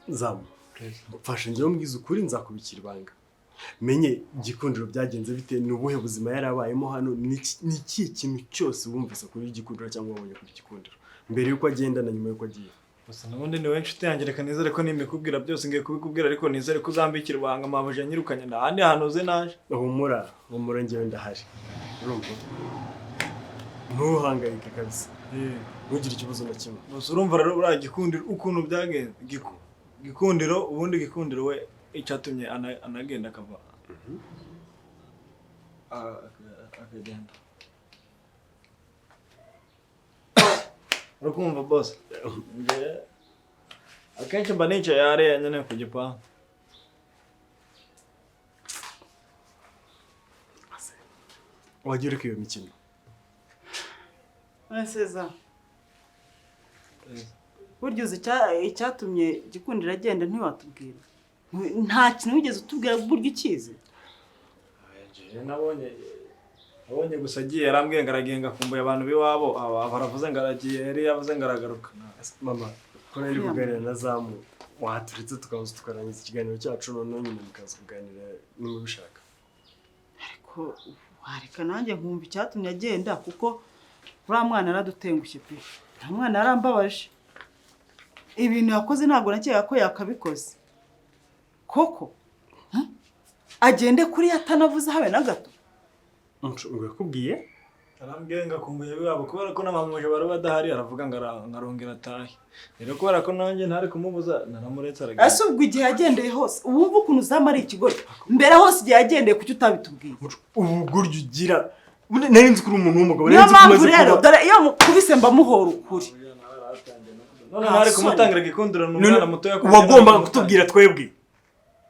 Zamu, mfasha njyewe umbwize ukuri, nzakubikira ibanga. Menye Gikundiro byagenze bite, ni ubuhe buzima yari abayemo hano, ni ikihe kintu cyose wumvise kuri Gikundiro cyangwa wabonye kuri Gikundiro mbere y'uko agenda na nyuma y'uko agiye. Gusa n'ubundi ni wowe nshuti yanjye, reka nizere ko nimikubwira byose, ngiye kubikubwira, ariko nizere ko uzambikira ibanga. Mabuja nyirukanye, nta handi hantu uzi naje. Humura, humura, njyewe ndahari, urumva? Ntuhangayike kabisa, ntugire ikibazo na kimwe. Gusa urumva rero, buriya Gikundiro ukuntu byagenze, Gikundiro, ubundi Gikundiro we icyatumye anagenda akava akagenda, urakumva boss, njye akenshi mba nicaye hariya nyine ku gipangu. Wajya ureka iyo mikino. Seza, burya uzi icyatumye Gikundiro agenda ntiwatubwira? Nta kintu wigeze utubwira, burya ukizi? Njye nabonye gusa agiye, yarambwiye ngo aragenga akumbuye abantu b'iwabo, aba baravuze ngo aragiye, yari yavuze ngo aragaruka. Mama, ko nari kuganira na Zamu, waturetse tukaza tukarangiza ikiganiro cyacu, noneho nyuma mukaza kuganira niba ubishaka. Ariko wareka nanjye nkumva icyatumye agenda, kuko uriya mwana yaradutengushye pe. Uriya mwana yarambabaje. Ibintu yakoze ntabwo nakeka ko yakabikoze koko. Huh? Agende kuri atanavuze habe na gato. Muco, ngo yakubwiye? Arambwiye ngo akumbuye ab'iwabo, kubera ko n'abamuje bari badahari, aravuga ngo arongera atahe. Rero kubera ko nanjye ntari kumubuza, naramuretse aragenda. Ese ubwo igihe yagendeye hose, wumva ukuntu Zamu ari ikigoryi? Mbere hose igihe yagendeye, kuki utabitubwiye? Muco, ubugoryi ugira. Ubundi nari nzi ko uri umuntu w'umugabo, Niyo nari nzi ko mpamvu umaze rero kuba dore iyo mukubise mba muhora ukuri. None ntari kumutangira Gikundiro, ni umwana mutoya. Wagombaga kutubwira twebwe.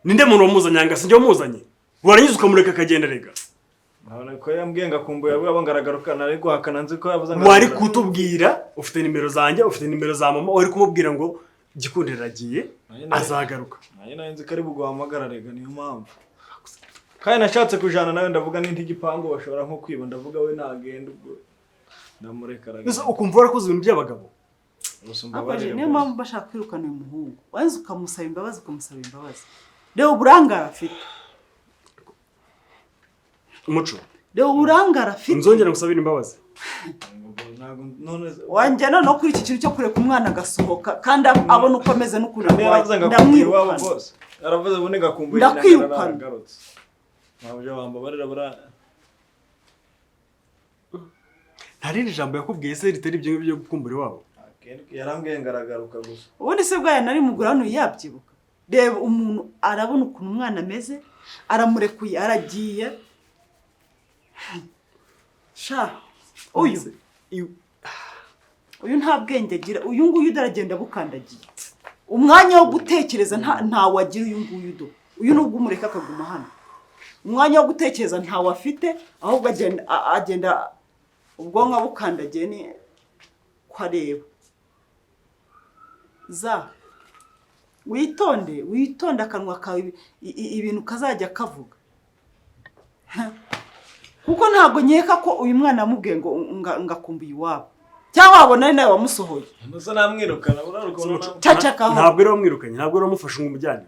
Ninde muntu wamuzanye anga? Sinjye wamuzanye? Warangiza ukamureka akagenda rega. Nabona ko yambwiye ngo akumbuye ab'iwabo, ngo aragaruka, nari guhakana nzi ko yavuze ngo Wari aragaruka. kutubwira, ufite nimero zanjye, ufite nimero za mama, wari kumubwira ngo Gikundiro aragiye, azagaruka. Nanjye nari nzi ko ari buguhamagara rega, niyo mpamvu. Kandi nashatse kujana nawe, ndavuga n'indi gipangu bashobora nko kwiba, ndavuga we nagenda, ubwo ndamureka Mbese aragenda. ukumva warakoze ibintu by'abagabo. Gusa Akoje, umbabarire niyo boss. mpamvu bashaka kwirukana uyu muhungu. Wanze ukamusaba imbabazi, ukamusaba imbabazi. Reba uburangare afite. Umuco. Reba uburangare afite. Nzongera gusabira imbabazi? Ntabwo none Wanjye noneho kuri iki kintu cyo kureka umwana agasohoka kandi abona uko ameze n'ukuntu Kandi arwaye, yaravuze ngo akumbuye iwabo ndamwirukana. bose, yaravuze ubundi ngo akumbuye. Ndakwirukana. Naragarutse, ntabwo wambabarira buriya? Nta rindi jambo yakubwiye se ritari ibyo ngibyo byo gukumbura iwabo? Yarambwiye ngo aragaruka gusa. Ubundi se bwayo nari mugura hano yabyibuka? Reba umuntu arabona ukuntu umwana ameze, aramurekuye aragiye. Sha, uyu uyu nta bwenge agira. Uyu nguyu dore aragenda bukandagiye, umwanya wo gutekereza ntawo agira. Uyu nguyu do, uyu nubwo umureka akaguma hano, umwanya wo gutekereza ntawo afite, ahubwo agenda agenda ubwonko bukandagiye, ni ko areba. Za witonde, witonde akanwa kawe, ibintu kazajya kavuga, kuko ntabwo nkeka ko uyu mwana yamubwiye ngo ngakumbuye iwabo, cyangwa wabona ari nawe wamusohoye. Mbese namwirukana buriya ukuntu Cacakaho. Ntabwo ari wamwirukanye, ntabwo ari wamufashe ngo umujyane.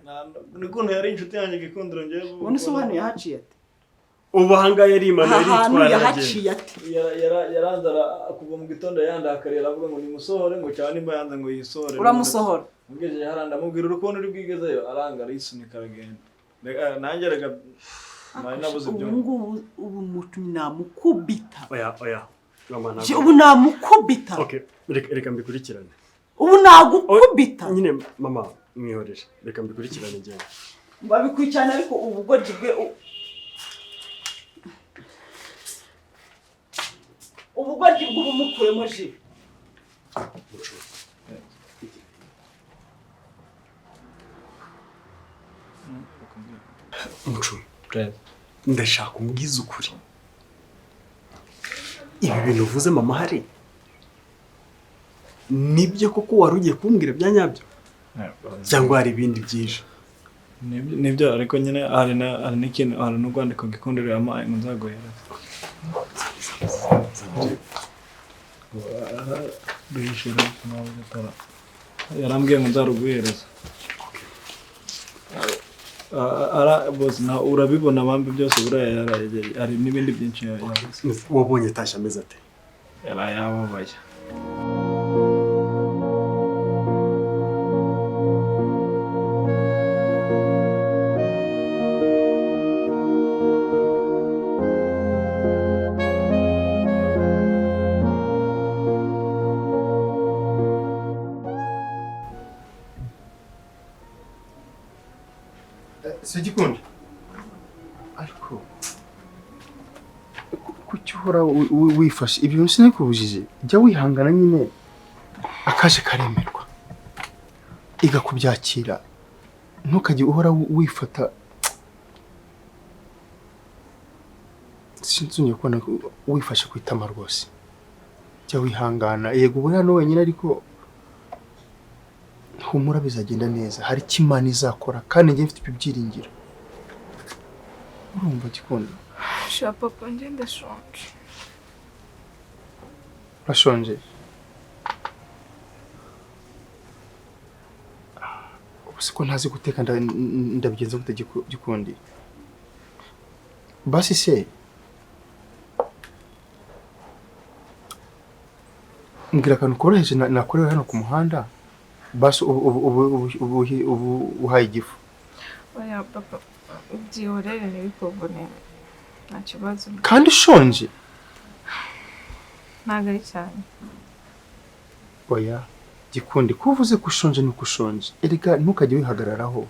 Ni ukuntu yari inshuti yanjye Gikundiro, njyewe. Ubundi se ubu hano yahaciye ate? Ubu ahangaha yarimanuye, Aha hantu aritwara, aragenda. yahaciye ate? Yaranze kuva mu gitondo yandakariye, aravuga ngo nimusohore, ngo cyane nimba yanze ngo yisohore. Uramusohora? Mugejeje hariya ndamubwira urukundo uri bwigezeyo, aranga, arisunika, aragenda. Nanjye rega nari nabuze Ubu ibyo. ngubu ubu mutu namukubita. Oya, oya mama, Je, ntabwo. Ubu namukubita. Okay, reka mbikurikirane. Ubu nagukubita. Nyine mama, mwihorere, reka mbikurikirane ngende. Babikurikirana, ariko ubugoryi bwe ubugoryi bw'ubumukuyemo ji. Muco. Muco, ndashaka umbwize ukuri. Ibi bintu uvuze mama hari, nibyo koko wari ugiye kumbwira bya nyabyo, cyangwa hari ibindi byinshi? Nibyo, ariko nyine hari n'ikintu, hari n'urwandiko Gikundiro yampaye ngo nzaguhereze. Ruhishira, yarambwiye ngo nzaruguhereza. Ara bose urabibona bambi byose buriya hari n'ibindi byinshi yavuze. Wabonye atashye ameze ate? Yaraye ababaye. Si Gikundi, ariko kuki uhora wifashe ibintu? Sinakubujije, jya wihangana nyine, akaje karemerwa, iga kubyakira, ntukajye uhora wifata. Sinzongera kubona wifashe ku itama rwose. Jya wihangana. Yego, ubu hano wenyine, ariko humura, bizagenda neza. Hari icyo Imana izakora kandi njye mfite ibyo byiringiro. Urumva, Gikundi? Sha papa, njye ndashonje. Urashonje? Ubu se ko ntazi guteka, ndabigenza gute, Gikundi? Basi se mbwira akantu koroheje nakorewe hano ku muhanda, basi ubu uhaye igifu. Oya papa, byihorere, ntibikuvune, nta kibazo. Kandi ushonje? Ntabwo ari cyane. Oya Gikundi, ko uvuze ko ushonje nuko ushonje. Erega ntukajye wihagararaho,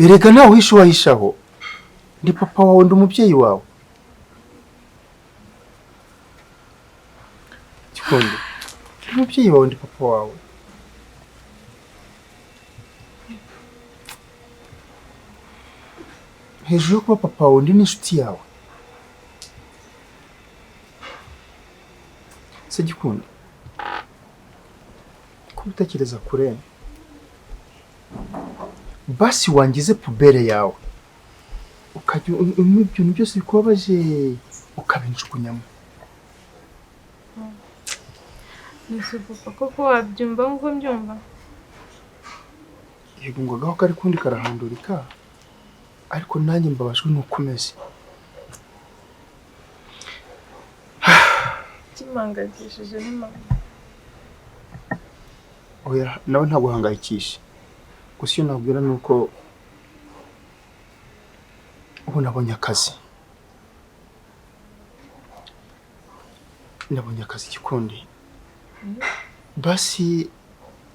erega nawe uhishe uwahishaho. Ndi papa wawe, ndi umubyeyi wawe, Gikundi. Ndi umubyeyi wawe, ndi papa wawe. Hejuru yo kuba papa wawe, ndi n'inshuti yawe. Se Gikundi, kuba utekereza kure, basi wangize poubelle yawe, ukajya unywa ibintu byose bikubabaje ukabinjugunyamo. Nese papa, koko wabyumva nk'uko mbyumva? Yego, ngo agaho kari kundi karahandurika, ariko nanjye mbabajwe n'uko umeze. Kimpangayikishije ni mama. Oya, nawe ntaguhangayikishe. Gusa icyo nabwira ni uko ubu nabonye akazi, nabonye akazi, Gikundi. Basi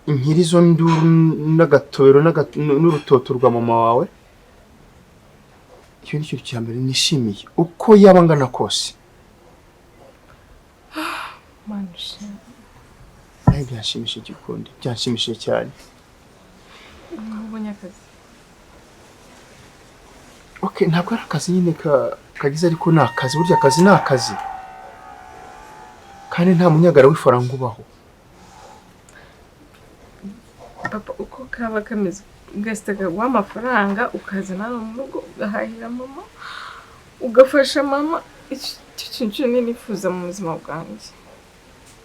nkiri izo nduru n'agatobero n'urutoto rwa mama wawe, icyo ni ikintu cya mbere nishimiye, uko yaba angana kose. Mana ushimwe. Nawe byanshimishije, Gikundi, byanshimishije cyane. Ubonye akazi? Okay, ntabwo ari akazi nyine kagize, ariko ni akazi. Burya akazi ni akazi, kandi nta munyagara w'ifaranga ubaho. Papa, uko kaba kameze ugasita kaguha amafaranga, ukazana hano mu rugo, ugahahira mama, ugafasha mama, icyo kintu cyonyine nifuza mu buzima bwanjye.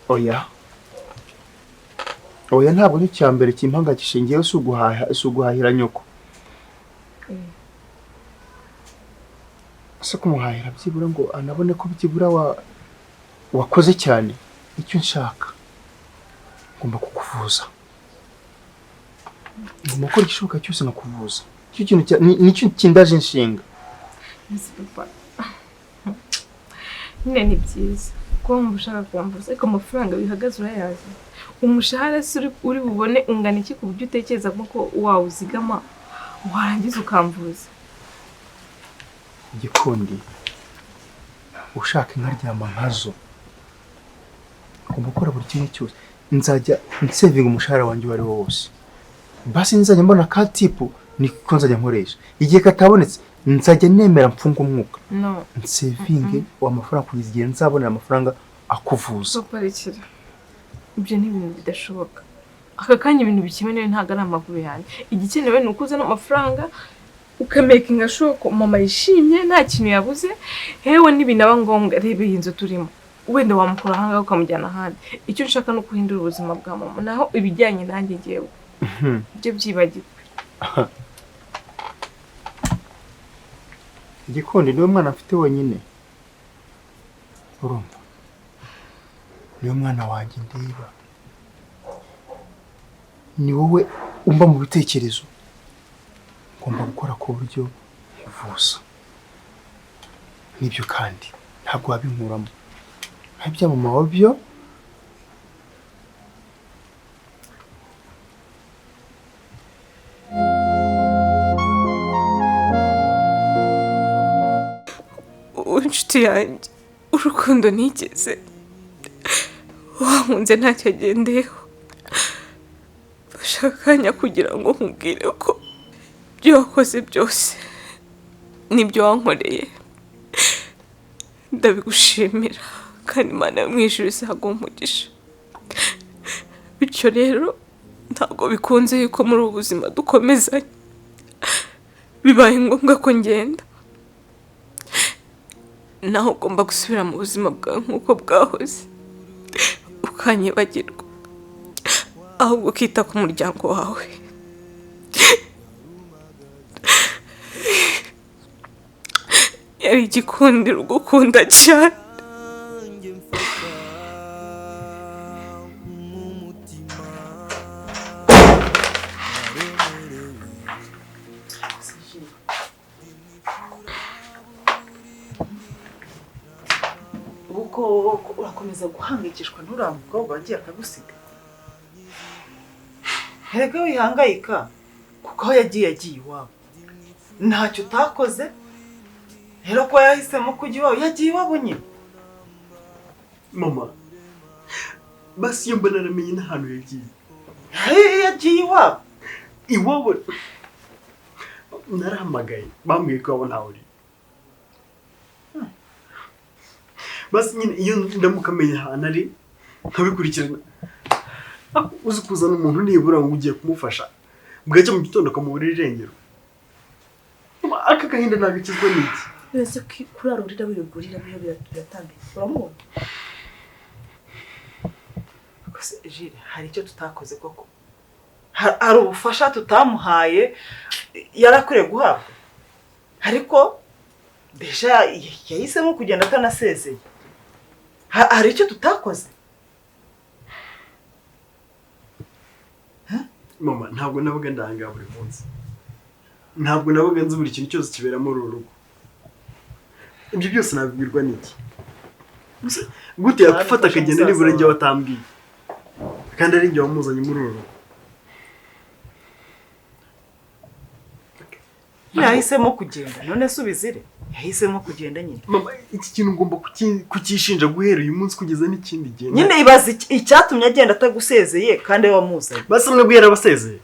Oya, oya, ntabwo ari icya mbere kimpangayikishije ngewe. Si uguhaha, si uguhahira nyoko. Se kumuhahira byibura ngo anabone ko byibura wakoze cyane. Icyo nshaka, ngomba kukuvuza, ngomba gukora igishoboka cyose nkakuvuza. Icyo kintu nicyo kindaje inshinga. Ese papa, nyine ni byiza kuba wumva ushaka kumvuza, ariko amafaranga bihagaze urayazi? Umushahara se uri bubone ungana iki ku buryo utekereza ko wawuzigama warangiza ukamvuza? Gikundi, ushaka inka aryama nkazo. Ngomba gukora buri kimwe cyose, nzajya nsevinga umushahara wanjye uwo ari wo wose. Basi nzajya mbona ka tip, niko nzajya nkoresha. Igihe katabonetse, nzajya nemera mfunga umwuka, No. nsevinge wa mafaranga kugeza igihe nzabonera amafaranga akuvuza. Papa, rekera ibyo, ni ibintu bidashoboka aka kanya. Ibintu bikenewe ntabwo ari amaguru yanjye. Igikenewe ni uko uzana amafaranga, ukamakinga sure ko mama yishimye, nta kintu yabuze. Hewe nibinaba ngombwa, reba iyi nzu turimo, wenda wamukura ahangaha ukamujyana ahandi. Icyo nshaka ni ukuhindura ubuzima bwa mama, naho ibijyanye nanjye ngewe ibyo byibagirwe. Igikundi niwe mwana mfite wenyine, urumva? Niwe mwana wanjye ndeba, ni wowe umba mu bitekerezo. Ngomba gukora ku buryo nkuvuza nibyo, kandi ntabwo wabinkuramo nk'ibya mama wawe byo. Wowe inshuti yanjye, urukundo nigeze wankunze ntacyo agendeyeho. Mfashe akanya kugira ngo nkubwire ko ibyo wakoze byose n'ibyo wankoreye ndabigushimira, kandi Imana yo mu ijuru izaguha umugisha. Bityo rero ntabwo bikunze yuko muri ubu buzima dukomezanya, bibaye ngombwa ko ngenda, nawe ugomba gusubira mu buzima bwawe nk'uko bwahoze, ukanyibagirwa, ahubwo ukita ku muryango wawe. Yari igikundiro ugukunda cyane. Ubwo urakomeza guhangayikishwa n'uriya mukobwa wagiye akagusiga? Erega wihangayika, kuko aho yagiye yagiye iwabo, ntacyo utakoze. Rero ko yahisemo kujya iwabo, yagiye iwabo nyine. Mama, basi iyo mbona naramenye n'ahantu yagiye. Yagiye iwabo. Iwabo narahamagaye, bambwiye ko iwabo ntawe uri. Basi nyine iyo ndamuka amenya ahantu ari nkabikurikirana. Uzi kuzana umuntu nibura ngo ugiye kumufasha, bwacya mu gitondo ukamuburira irengero. Aka gahinda nagakizwa n'iki? Uretse kurara urira wirugurira biyo biratambika, uramubona? Jire, hari icyo tutakoze koko? Hari ubufasha tutamuhaye yarakwiriye guhabwa, ariko deja yahisemo kugenda atanasezeye. Hari icyo tutakoze? Mama, ntabwo nabaga ndanga buri munsi, ntabwo nabaga nzi buri kintu cyose kibera muri uru rugo. Ibyo byose nabibwirwa n'iki? Gute yakufata akagenda nibura njye watambwiye, kandi ari njye wamuzanye muri uru rugo? Yahisemo kugenda, none se ubizire? Yahisemo kugenda nyine. Mama, iki kintu ngomba kukishinja guhera uyu munsi kugeza n'ikindi gihe. Nyine ibaze icyatumye agenda atagusezeye kandi we wamuzanye. Basi mwebwe yarabasezeye?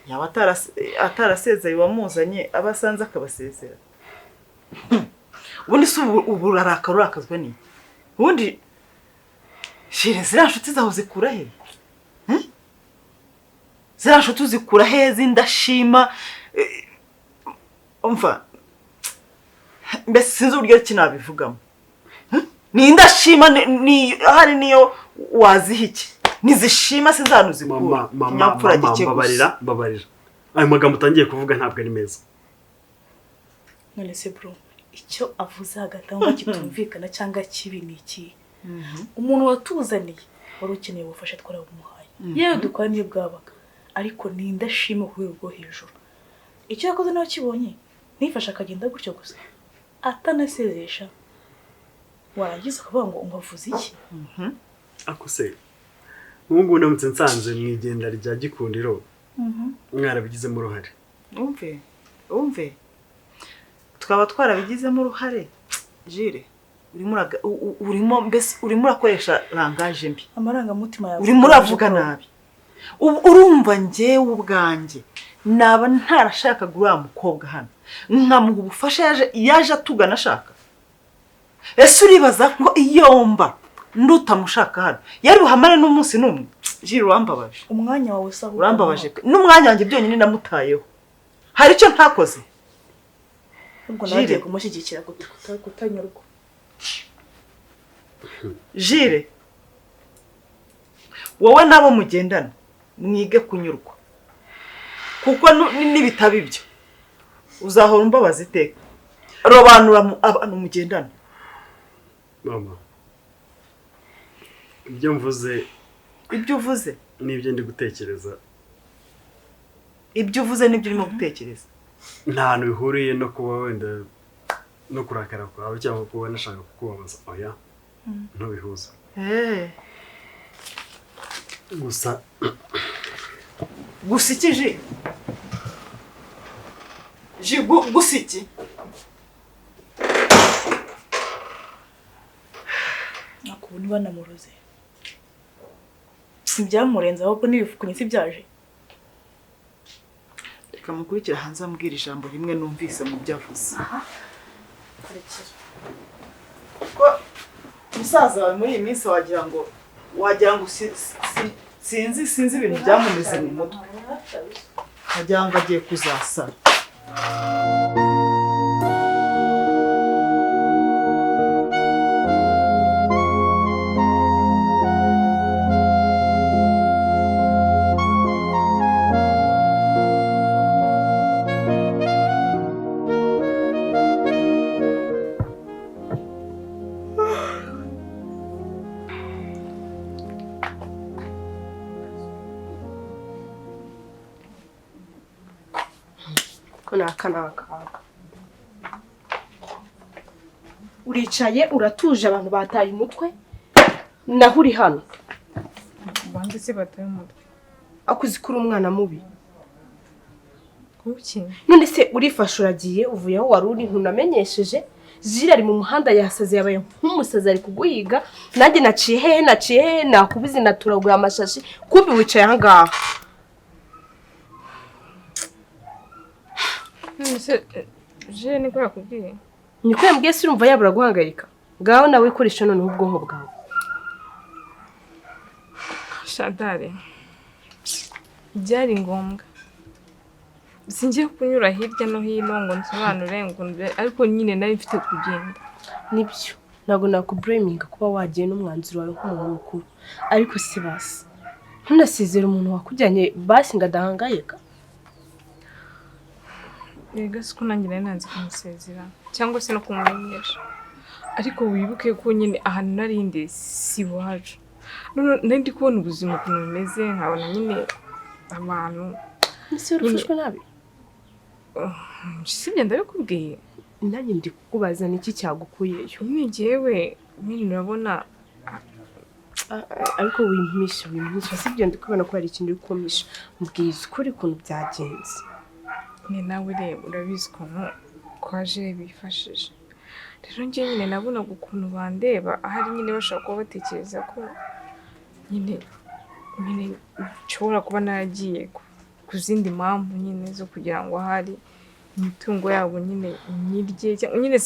Yaba atarasezeye wamuzanye, aba asanze akabasezera. Ubundi se ubu urarakara urakazwa n'iki? Ubundi shire ziriya nshuti zawe zikura he? Ziriya nshuti uzikura he z'indashima? Umva, mbese sinzi uburyo ki nabivugamo. Ni indashima, ni hari niyo waziha iki? Nizishima sinzanu zikura. Mama, mbabarira, mbabarira. Ayo magambo utangiye kuvuga ntabwo ari meza. None se bro, icyo avuze hagati aho kitumvikana cyangwa kibi ni iki? Umuntu watuzaniye wari ukeneye ubufasha twarabumuhaye, yewe dukora niyo bwabaga, ariko ni indashima ku rwego rwo hejuru. Icyo yakoze nawe kibonye, nifasha akagenda gutyo gusa atanasezesha, warangiza ukavuga ngo umbavuze iki? Ako se ubu ngubu ndamutse nsanze mu igenda rya Gikundiro mwarabigizemo uruhare? Umve, umve, twaba twarabigizemo uruhare. Jire, urimo mbese urimo urakoresha langage mbi, amarangamutima yawe, urimo uravuga nabi. Urumva njyewe ubwanjye naba ntarashakaga uriya mukobwa hano, nkamuha ubufasha yaje atugana ashaka. Ese uribaza ko iyo mba ndutamushaka hano yari buhamare n'umunsi n'umwe? Jire, urambabaje. Umwanya wawe se ahubwo urambabaje pe. N'umwanya wanjye byonyine namutayeho. Hari icyo ntakoze? Ubwo nagiye kumushyigikira kutanyurwa. Jire, wowe nabo mugendana mwige kunyurwa, kuko nibitaba ibyo Uzahora umbabaza iteka. Robanura abantu mugendana. Mama, ibyo mvuze, Ibyo uvuze n'ibyo ndi gutekereza, ibyo uvuze n'ibyo urimo gutekereza nta hantu bihuriye no kuba wenda no kurakara kwawe cyangwa kuba nashaka kukubabaza. Oya, ntubihuza. Gusa Gusa iki ji? Ji gusa iki? Nakubona banamuroze, ntibyamurenze ahubwo n'ibifukunye si byaje. Reka mukurikire hanze ambwira ijambo rimwe numvise mu byo avuze. Ko musaza wawe muri iyi minsi wagira ngo sinzi ibintu byamumeze mu mutwe, wagira ngo agiye kuzasara. Ko naka ni akaga. Uricaye uratuje, abantu bataye umutwe, naho uri hano. Banze se bataye umutwe? Akuzi ko uri umwana mubi. Kuki? None se urifashe uragiye, uvuye aho wari uri ntunamenyesheje. Jire ari mu muhanda yasaze, yabaye nk'umusazi, ari kuguhiga. Nanjye naciye hehe, naciye hehe, nakubuze, naturaguye amashashi, kumbi wicaye aha ngaha. None se je niko yakubwiye? Niko yambwiye se, urumva yabura guhangayika? Ngaho nawe ikoresha noneho ubwonko bwawe. Shadare, byari ngombwa, singiye kunyura hirya no hino ngo nsobanure ngo ariko nyine nari mfite kugenda. Nibyo, ntabwo nakubureminga kuba wagiye n'umwanzuro wawe nk'umuntu mukuru, ariko si basi ntunasezere umuntu wakujyanye basi ngo adahangayika. Yego, siko nanjye nari nanze kumusezera cyangwa se no kumumenyesha, ariko wibuke ko nyine ahantu nari ndi si iwacu. None nari ndi kubona ubuzima ukuntu bumeze, nkabona nyine abantu. Ese wari ufashwe nabi? Sibyo, ndabikubwiye. Nanjye ndi kukubaza, ni iki cyagukuyeyo? Nyine jyewe nyine urabona. Ariko wimpisha, wimpisha, sibyo? Ndi kubona ko hari ikintu uri kumpisha. Mbwiza ukuri ukuntu byagenze. Ni nawe reba, urabizi ukuntu kwaje bifashije. Rero njye nyine nabonaga ukuntu bandeba, ahari nyine bashobora kuba batekereza ko nyine nshobora kuba naragiye ku zindi mpamvu nyine zo kugira ngo ahari imitungo yabo nyine nyirye, cyangwa nyine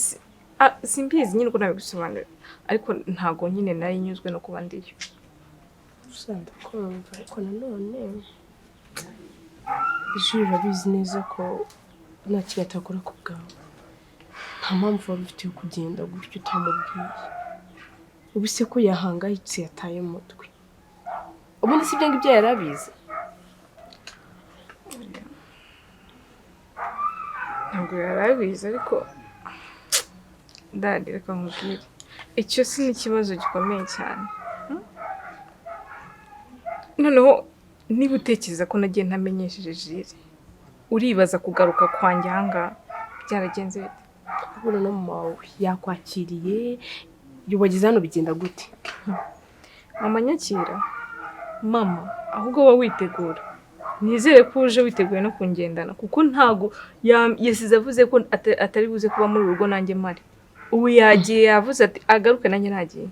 simbizi nyine uko nabigusobanurira, ariko ntago nyine nari nyuzwe no kuba ndiyo. Gusa ndakumva, ariko nanone Ijuru urabizi neza ko nta kintu atakora ku bwawe. Nta mpamvu wari ufite yo kugenda gutyo utamubwiye. Ubu se ko yahangayitse, yataye umutwe, ubundi si ibyo ngibyo yari abizi? Ntabwo yari abizi, ariko dadi, reka nkubwire, icyo si n'ikibazo gikomeye cyane. Noneho niba utekereza ko nagiye ntamenyesheje Jire, uribaza kugaruka kwanjye ahangaha byaragenze bite? Kubona no mama wawe yakwakiriye, wageze hano bigenda gute? Mama nyakira, mama ahubwo wowe witegura, nizere ko uje witeguye no kungendana, kuko ntago yasize avuze ko atari buze kuba muri uru rugo nanjye mpari. Ubu yagiye, yavuze ati agaruke nanjye nagiye.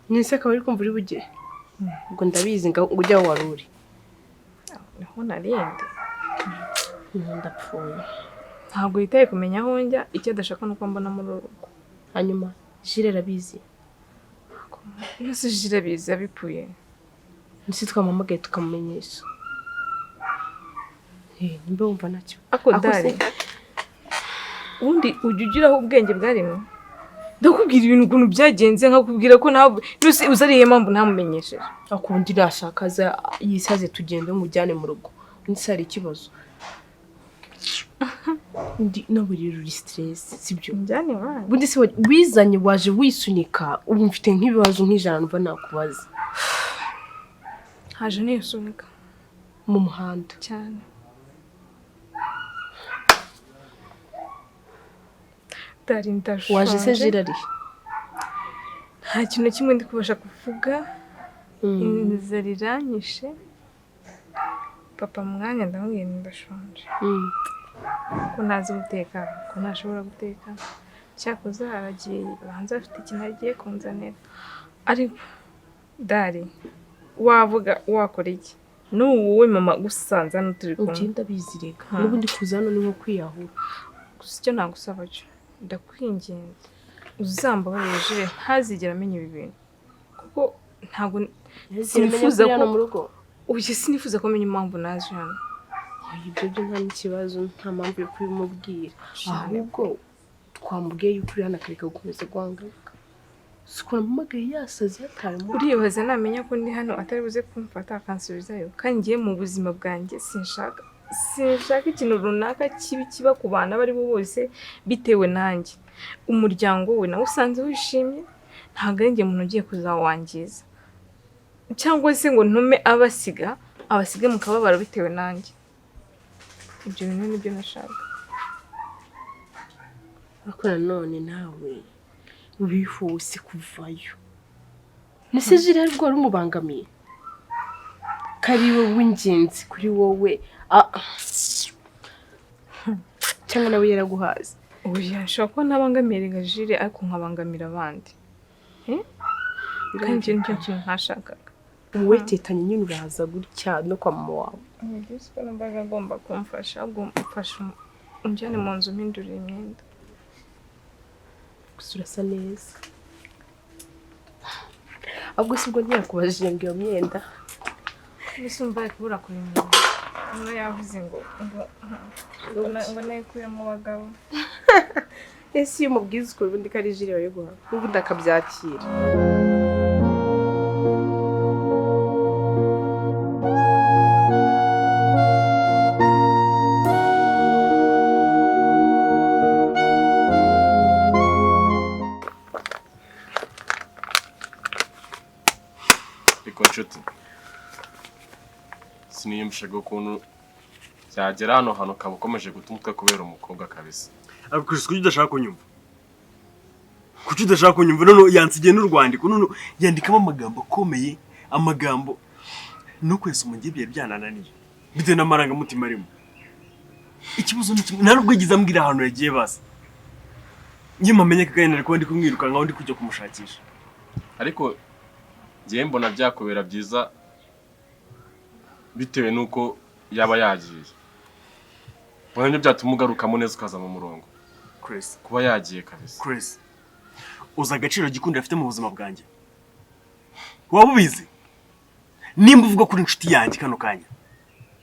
Nese akaba ari kumva uri bujye? Ubwo ndabizi ngo ujye aho wari uri. Niho narinde. Ndapfuye. Ntabwo yitaye kumenya aho njya, icyo adashaka ni uko mbona muri uru rugo. Hanyuma Jire arabizi? Yose Jire abizi, abipfuye. Nese twamuhamagaye tukamumenyesha? Nimba wumva ntacyo Ako Ako dare, ubundi ujya ugiraho ubwenge bwaremwe? Ndakubwira ibintu ukuntu byagenze, nkakubwira ko nawe mbese uzi ariyo mpamvu ntamumenyesheje. Akundi nashaka aza yisaze, tugende mujyane mu rugo. Undi se hari ikibazo? Ndi nawe rero uri stress, sibyo? Njyane iwanyu. Ubundi se wizanye, waje wisunika, ubu mfite nk'ibibazo nk'ijana numva nakubaza. Haje nisunika. Mu muhanda. Cyane. Dari, ndashonje. Waje se jirari? Nta kintu na kimwe ndi kubasha kuvuga. Inzara iranyishe. Papa mu mwanya ndamubwiye nti ndashonje. Ko ntazi guteka, ko ntashobora guteka. Cyakoze aragiye banza afite ikintu agiye kunzanira. Ariko Dari, wavuga wakora iki? N'ubu wowe mama gusanze hano turi kumwe. Ugenda bizireka. N'ubundi kuza hano ni nko kwiyahura. Gusa icyo nagusaba cyo, ndakwinginze uzambabarire Jire ntazigera amenya ibi bintu, kuko ntabwo sinifuza ko hano mu rugo. Oya, sinifuza ko amenya impamvu naje hano. Oya, ibyo byo nta n'ikibazo, nta mpamvu yo kubimubwira. Cyane. Ahubwo twamubwiye yuko uri hano akareka gukomeza guhangayika. Si ukuntu ampamagaye yasaze yataye umutwe. Uribaza namenya ko ndi hano atari buze kumfata akansubizayo, kandi ngiye mu buzima bwanjye sinshaka ikintu runaka kibi kiba ku bantu abo ari bo bose bitewe nanjye. Umuryango we nawe usanze wishimye, ntabwo ari njye muntu ugiye kuzawangiza cyangwa se ngo ntume abasiga abasige mu kababaro bitewe nanjye. Ibyo bintu nibyo nashaka. Ariko nanone nawe wihuse kuvayo. Ese Jire ari bwo rumubangamiye? Ko ari we w'ingenzi kuri wowe, cyangwa nawe yaraguhaze? Oya, nshobora kuba ntabangamira nka Jire ariko nkabangamira abandi. Kandi icyo nicyo kintu ntashakaga. Wowe tetanye nyine uraza gutya no kwa mama wawe. Mbese ko numvaga agomba kumfasha, ahubwo mfasha unjyane mu nzu mpindurire imyenda. Gusa urasa neza. Ahubwo si ubwo ntiyakubajije ngo iyo myenda. Mbese umva ari kubura kubimenya. Umwe yavuze ngo ngo ngo nayikuye mu bagabo. Ese iyo umubwiza ukuri ubundi ko ari Jire wayiguha, n'ubundi akabyakira. Ariko nshuti, siniyumvishaga ukuntu byagera hano hantu ukaba ukomeje guta umutwe kubera umukobwa kabisa. Ariko Chris, kuki udashaka kunyumva? Kuki udashaka kunyumva? None yansigiye n'urwandiko, none yandikamo amagambo akomeye, amagambo no kwesa umujyi byari byanananiye bitewe n'amarangamutima arimo. Ikibazo ni kimwe, nta nubwo yigeze ambwira ahantu yagiye basa. Iyo mpamenye ko nari kuba ndi kumwirukankaho ndi kujya kumushakisha. Ariko njyewe mbona byakubera byiza bitewe n'uko yaba yagiye. Mbona nibyo byatuma ugarukamo neza ukaza mu murongo. Chris, kuba yagiye kabisa. Chris, uzi agaciro Gikundiro afite mu buzima bwanjye? Waba ubizi? Nimba uvuga kuri inshuti yanjye kano kanya,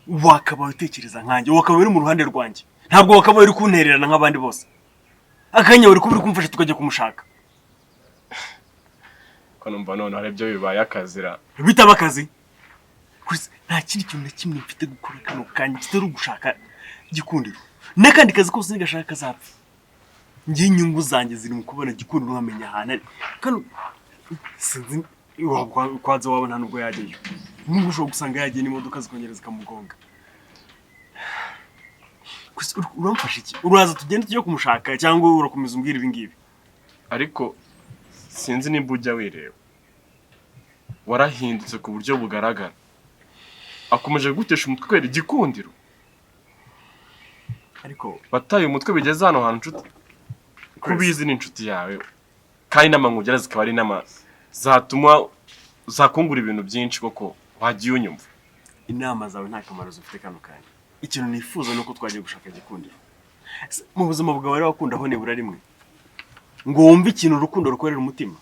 wakabaye utekereza nkanjye, wakabaye uri mu ruhande rwanjye. Ntabwo wakabaye uri kuntererana nk'abandi bose. Akanya uri kuba uri kumfasha tukajya kumushaka. Ko numva none hari ibyo bibaye akazira. Bitaba akazi. Chris, nta kindi kintu na kimwe mfite gukora kano kanya kitari ugushaka Gikundiro. N'akandi kazi kose nigashaka kazapfa. Njye inyungu zanjye ziri mu kubona Gikundiro nkamenya ahantu ari. Kano sinzi kwanza wabona nubwo yajyayo. Nubwo ushobora gusanga yagiye n'imodoka zikongera zikamugonga. Chris, uramfasha iki? Uraza tugende tujye kumushaka cyangwa urakomeza umbwira ibi ngibi? Ariko sinzi nimba ujya wireba. Warahindutse ku buryo bugaragara. Akomeje gutesha umutwe kubera Igikundiro. Ariko wataye umutwe bigeze hano hantu nshuti. Kubizi ni inshuti yawe. Kandi inama nkugira zikaba ari inama zatuma zakungura ibintu byinshi koko wagiye unyumva. Inama zawe nta kamaro zifite kano kanya. Ikintu nifuza nuko twagiye gushaka Gikundiro. Mu buzima bwawe wari wakundaho nibura rimwe ngo wumve ikintu urukundo rukorera umutima.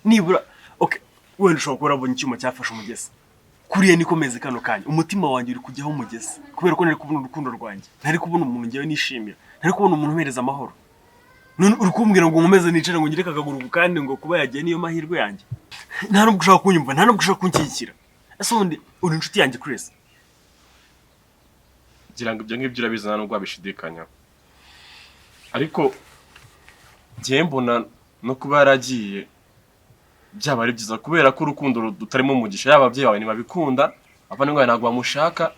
Nibura okay, wenda ushobora kuba warabonye icyuma cyafashe umugezi. Kuriya niko meze kano kanya. Umutima wanjye uri kujyaho umugezi kubera ko nari kubona urukundo rwanjye. Nari kubona umuntu njyewe nishimira. Nari kubona umuntu umpereza amahoro. None uri kumbwira ngo nkomeze nicare ngo ngire akaguru kandi ngo kuba yagiye niyo mahirwe yanjye. Nta nubwo ushaka kunyumva, nta nubwo ushaka kunshyigikira. Ese ubundi uri inshuti yanjye Chris? Ngira ngo ibyo ngibyo urabizi, nta nubwo wabishidikanyaho. Ariko njyewe mbona no kuba yaragiye byaba ari byiza, kubera ko urukundo rutarimo umugisha, yaba ababyeyi bawe ntibabikunda, abavandimwe bawe ntabwo bamushaka.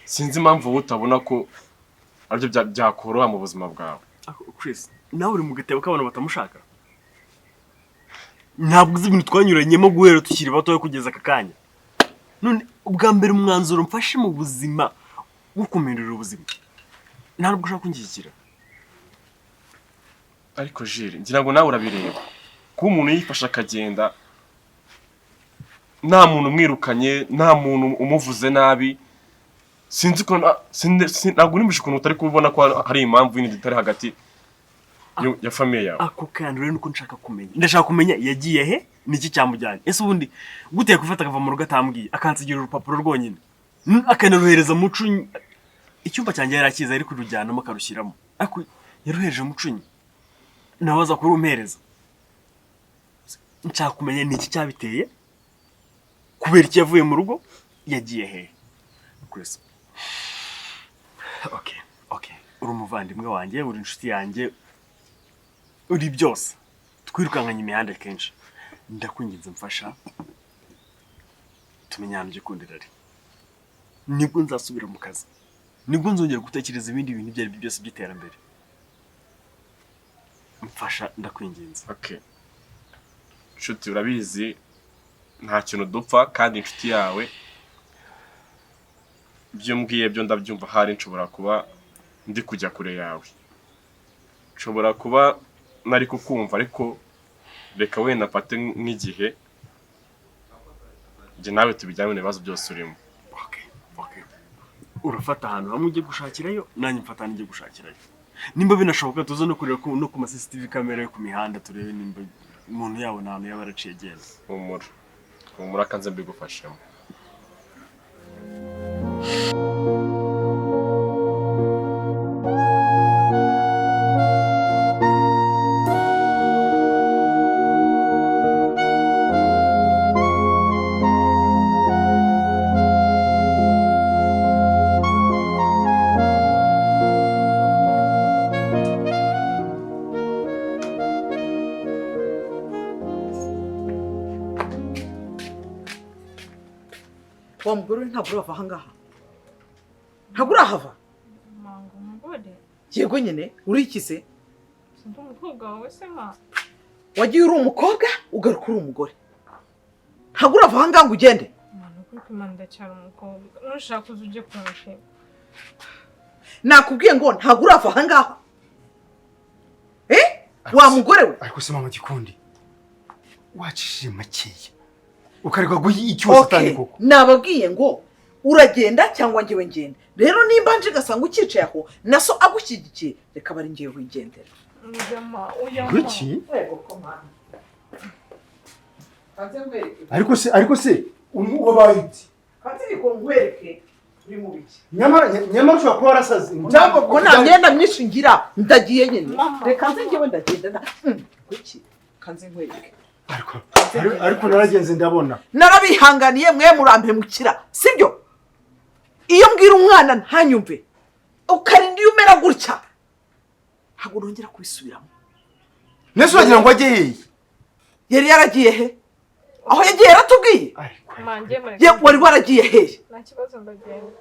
Sinzi impamvu wowe utabona ko aribyo byakoroha mu buzima bwawe. Ako, Chris, nawe uri mu gatebo k'abantu batamushaka. Ntabwo uzi ibintu twanyuranyemo guhera tukiri batoya kugeza aka kanya. None ubwa mbere umwanzuro mfashe mu buzima wo kumindurira ubuzima, ntabwo ushaka kunshyigikira. Ariko Jire, ngira ngo nawe urabireba, kuba umuntu yifashe akagenda nta muntu umwirukanye, nta muntu umuvuze nabi, sinzi ko ntabwo nimbije ukuntu utari kubibona ko hari impamvu yindi itari hagati ya famille yawe. Ako kantu rero niko nshaka kumenya. Ndashaka kumenya yagiye he, niki cyamujyanye. Ese ubundi gute yakufata akava mu rugo atambwiye, akansigira urupapuro rwonyine, akanaruhereza Mucunyi? Icyumba cyanjye yari akizi, ari kurujyanamo akarushyiramo, ariko yaruhereje Mucunyi, nawe aza kurumpereza. Nshaka kumenya ni iki cyabiteye, kubera iki yavuye mu rugo, yagiye he. Chris, okay, uri umuvandimwe wanjye, uri inshuti yanjye, uri byose, twirukankanye imihanda kenshi. Ndakwinginze mfasha tumenye ahantu Gikundiro ari, nibwo nzasubira mu kazi, nibwo nzongera gutekereza ibindi bintu ibyo ari byo byose by'iterambere. Mfasha, ndakwinginze. Okay, nshuti, urabizi nta kintu dupfa, kandi inshuti yawe ibyo umbwiye byo ndabyumva. Hari nshobora kuba ndi kujya kure yawe, nshobora kuba nari kukumva, ariko reka wenda mfate nk'igihe njye nawe tubijyane mu bibazo byose urimo. Okay, urafata ahantu hamwe ujye gushakirayo, nanjye mfata ahantu njye gushakirayo. Nimba binashoboka tuze no kureba no ku ma CCTV camera yo ku mihanda, turebe nimba umuntu yabona ahantu yaba yaraciye agenda. Humura, humura, kanze mbigufashemo. Wa mugore we, ntabwo urava ahangaha, ntabwo urahava. Manga umugore? Yego nyine, urikize. Ndi umukobwa wawe se ma? Wagiye uri umukobwa, ugaruka uri umugore, ntabwo urava ahangaha ngo ugende. Mama, ukuri kw'Imana ndacyari umukobwa, nushaka uze ujye kunshima. Nakubwiye ngo ntabwo urava ahangaha, eh, wa mugore we. Ariko se mama Gikundi, wacishije makeya ukareka guha icyuho satani Okay, koko? Nababwiye ngo uragenda cyangwa njyewe ngenda. Rero nimba nje gasanga ucyicaye aho na so agushyigikiye, reka bari ngiye wigendera. Oya ma, oya ma. Kuki? Yego ko mana, kanze nkwereke. Ariko se wabaye ute? Kanze ariko nkwereke uri mu biki. Nyamara ushobora kuba warasaze cyangwa Ko nta myenda myinshi ngira, ndagiye nyine. Mama. Reka nze njyewe ndagenda kuki, kanze nkwereke. Ariko naragenze ndabona. Narabihanganiye, mwe murampemukira, sibyo? Iyo mbwira umwana ntanyumve, ukarinda iyo umera gutya, ntabwo nongera kubisubiramo. Nese uragira ngo ajye hehe? Yari yaragiye he? Aho yagiye yaratubwiye? Ariko Ma, njye mureke. Ye, wari waragiye hehe? Nta kibazo, ndagenda.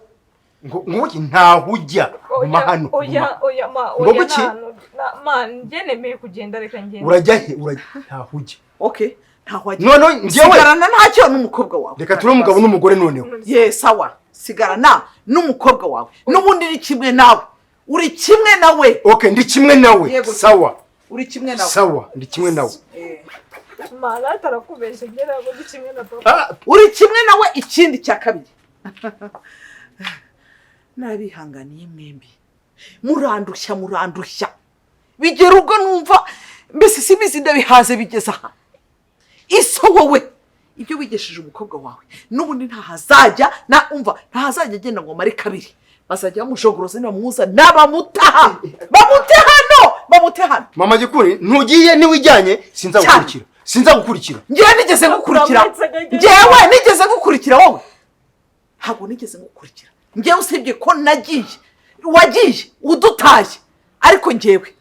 Ngo iki? Ntaho ujya, guma hano. Oya. Guma. Oya ma. Ngo Oya. kuki? Ma, njye nemeye kugenda, reka ngende. Urajya he? Urajya, ntaho ujya. Okay, ntaho wagiye. Noneho njyewe Sigarana ntacyo n'umukobwa wawe. Reka tube umugabo n'umugore noneho. Ye, sawa, sigarana n'umukobwa wawe, n'ubundi uri kimwe nawe, uri kimwe nawe. Okay, ndi kimwe nawe. Yego. Sawa. Uri kimwe nawe. Sawa, ndi kimwe nawe. Eh. Ma, rata arakubeshya, njye ntabwo ndi kimwe na papa. Ah, Uri kimwe nawe. Ikindi cya kabiri, narabihanganiye mwembi, murandushya, murandushya, bigera ubwo numva mbese simbizi, ndabihaze bigeze aha. Iso wowe ibyo wigishije umukobwa wawe n'ubundi ntahazajya na umva, ntahazajya agenda ngo amare kabiri, bazajya bamushogoroza nibamuza n'abamutaha, bamute hano, bamute hano. Mama Gikuri, ntugiye, niwijyanye sinzagukurikira, sinzagukurikira. Njyewe nigeze ngukurikira? Njyewe nigeze ngukurikira wowe? Ntabwo nigeze ngukurikira. Njyewe usibye ko nagiye, wagiye udutaye, ariko njyewe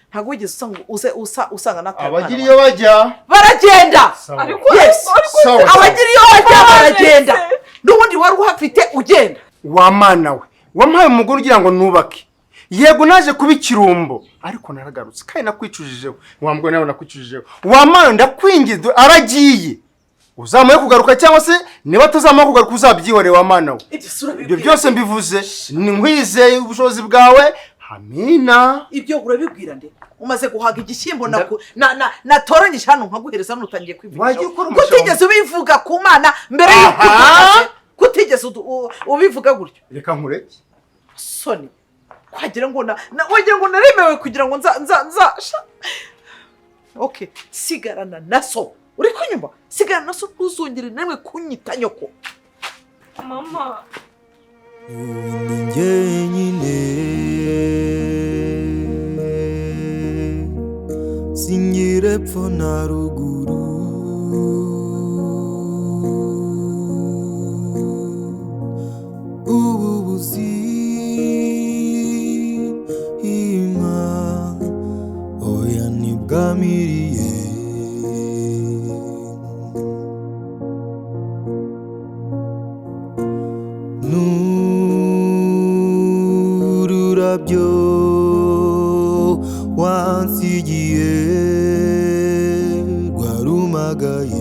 ntabwo wigeze usanga uze usanga nataye umwana Abagira iyo bajya. Baragenda. Sawa. Yes. Sawa. Abagira iyo bajya baragenda, n'ubundi wari uhafite ugenda. Wa mana we, wampaye umugore ugira ngo nubake. Yego, naje kuba ikirumbo, ariko naragarutse kandi nakwicujijeho. Wa mugore nawe, nakwicujijeho. Wa mana, ndakwingiza, aragiye, uzamuye kugaruka cyangwa se niba atazamuye kugaruka uzabyihorere. Wa mana we, ibyo byose mbivuze ni nkwizeye ubushobozi bwawe. Amina. Ibyo urabibwira nde? Umaze guhaga igishyimbo natoranyije hano nkaguhereza, none utangiye kwivugisha. Wagiye ukora umushinga. Kutigeze ubivuga ku Mana mbere y'uko Aha. udutashe? Kutigeze ubivuga gutyo? Reka nkureke. Soni, wagira ngo wagira ngo naremewe kugira ngo nza nza nza sha. Okay, sigarana na so. Uri kunyumva? Sigarana na so, ntuzongere na rimwe kunyita nyoko. Mama. Njyenyine singira epfo na ruguru. Ubu buzima oya ntibwamiriye. N'ururabyo wansigiye rwarumagaye.